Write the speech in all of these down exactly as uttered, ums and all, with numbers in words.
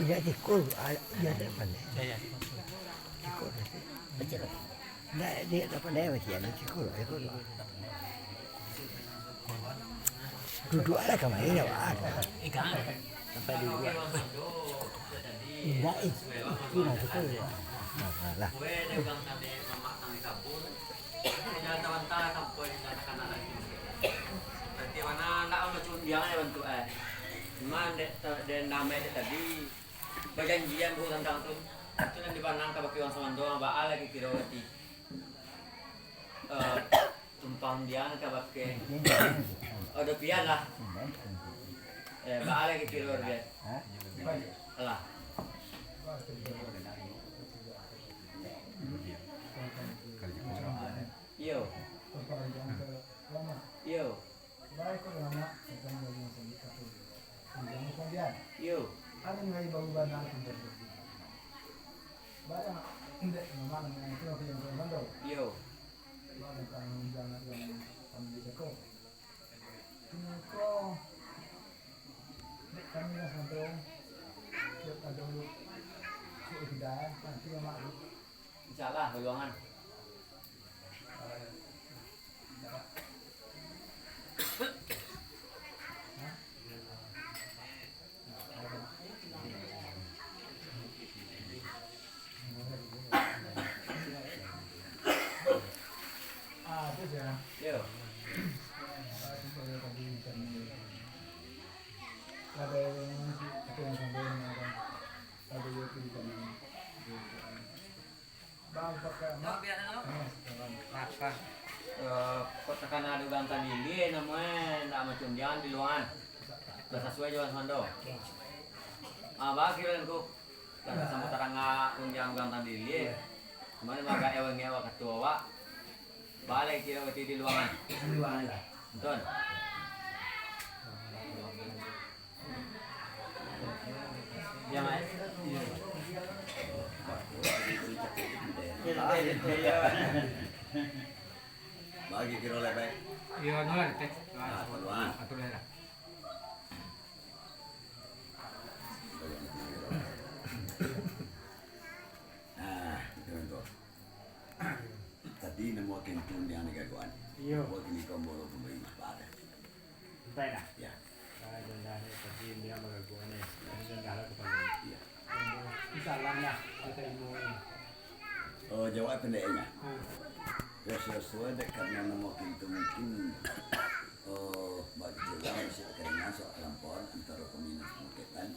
Indak ciko, ah, iyo, indak pandai. Iyo, iyo. Ciko, baca lah. Indak, indak pandai baca, indak ciko, ciko. Duduak lah kamari, indak baa. Sampai duduak. Indak, eh, itu nah, ciko. Nah, lah. Bagaimana ndak macam dia bantuk, eh. Cuma dek, dek namai dek tadi, bajanjian ko tantang tu. Tu nan dipanang kabake urang sumando, baa lai kiro-kiro ati. Eh, tumpang dian kabake. Oh, duo pian lah. Eh, baa lai kiro-kiro. Alah. Iyo. Iyo. Iyo. Iyo. Insyaallah, baluangan. Yo. Eh, kok takana ado gantang dilie, namonyo ndak macam jan di luangan. Lah sasuai jo urang sumando. Ah, baa kiro ko. Lah samo tarang undian gantang dilie. Cuman agak eweng-eweng kato awak. Baa lai kiro di luangan. Di luangan lah. Betul. Yo, Mak. Bagi kiro lai baik. Iyo, anu lah, teh. Ah, keluar. Atur lah. Nah, itu kan tu. Tadi namo kentun yang digaguan. Iyo. Buat ini kau baru pemberi masalah. Santai lah. Ya. Ah, jangan dah, tadi dia bagaguan ni. Tadi jangan dah lah kepala. Ya. Insyaallah lah, kita ilmu ni. Oh, jawab pendeknya. Hmm. Ya, sesuai dek karena namo kentun mungkin, oh, bagi jelas, bisa karena soal lampauan antara peminat sama ketan.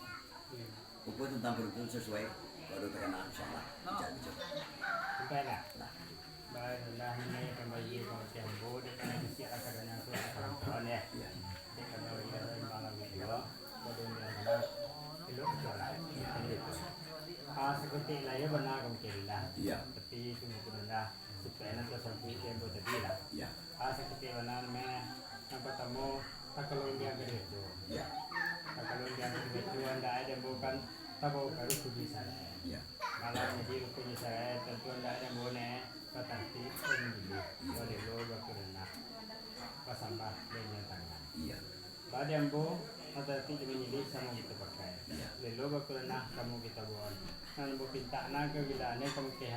Iya. Rupo tantang paruntutan sasuai, kalau takana, insyaallah, insyaallah. Sampai lah. Lah. Baiklah, ini pambagi pangatian ambo, dek karano bisiak lah kadang nangko lah kawan-kawan, yo. Iyo. Dek karano iyo lah imbang lagu juo, bodoh ni lah, elok juo lah. Iyo. Ah, saketek lah, iyo bana ka mungkin lah. Iyo. Tapi tunggu dulu lah. Supayo nan tasampuik di ambo tadi lah. Iyo. Ah, saketek bana, meh, nan partamo, takalondiang ka dibaco. Iyo. Takalondiang ka dibaco, andak ai di ambo kan tabao karuah tubuah sarai. Iyo. Malah jadi ruponyo sarai, tantu andak ai di ambo neh, batartib, bamajilih, iyo, balelo, bakurenah, basambah, bainjang tangan. Iyo. Baa di ambo, batartib jo bamajilih samo kito pakai. Iyo. Lelo bakurenah samo kito buek. Nan ambo pintak nan kabilaan ka mungkin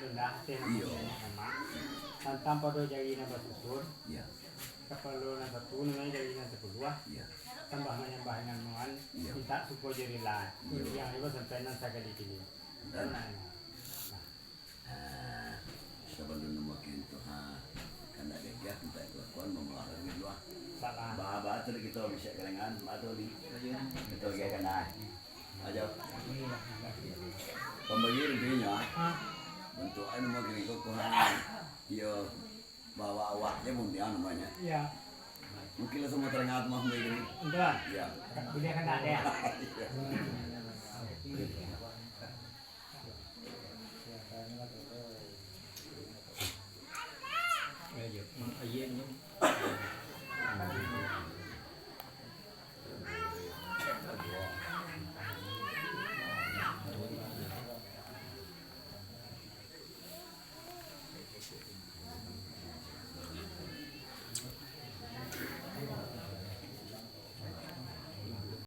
rendah ateh nan mungkin amak. Tantang pado jari nan basusun. Iyo. Kapalo nan satu namonyo jari nan sapuluah. Iyo. Sambah manyambah nan nuan. Iyo. Pintak suko jari lah. Iyo. Yang ibo sampai nan sakali kini. Nah. Ah, sabalun namo kento, ha, kandak gagah, mintak kalakuan, mamulang ka juo. Salah. Ba-, ba-, tu kito bisa kalangan, ba-, tu ni. Kito gagah kanai. Ajo. Pambagi intinyo, ah. Bantuak ai namo kini ko, ko, ha. Iyo, bawa awak je mundiang namonyo. Iya. Mungkin lah samo tarangah tu mah, pambagi ni. Betul. Iya. Boleh kandak ado, yo? Iya. Ayo, Mak Ayen ni.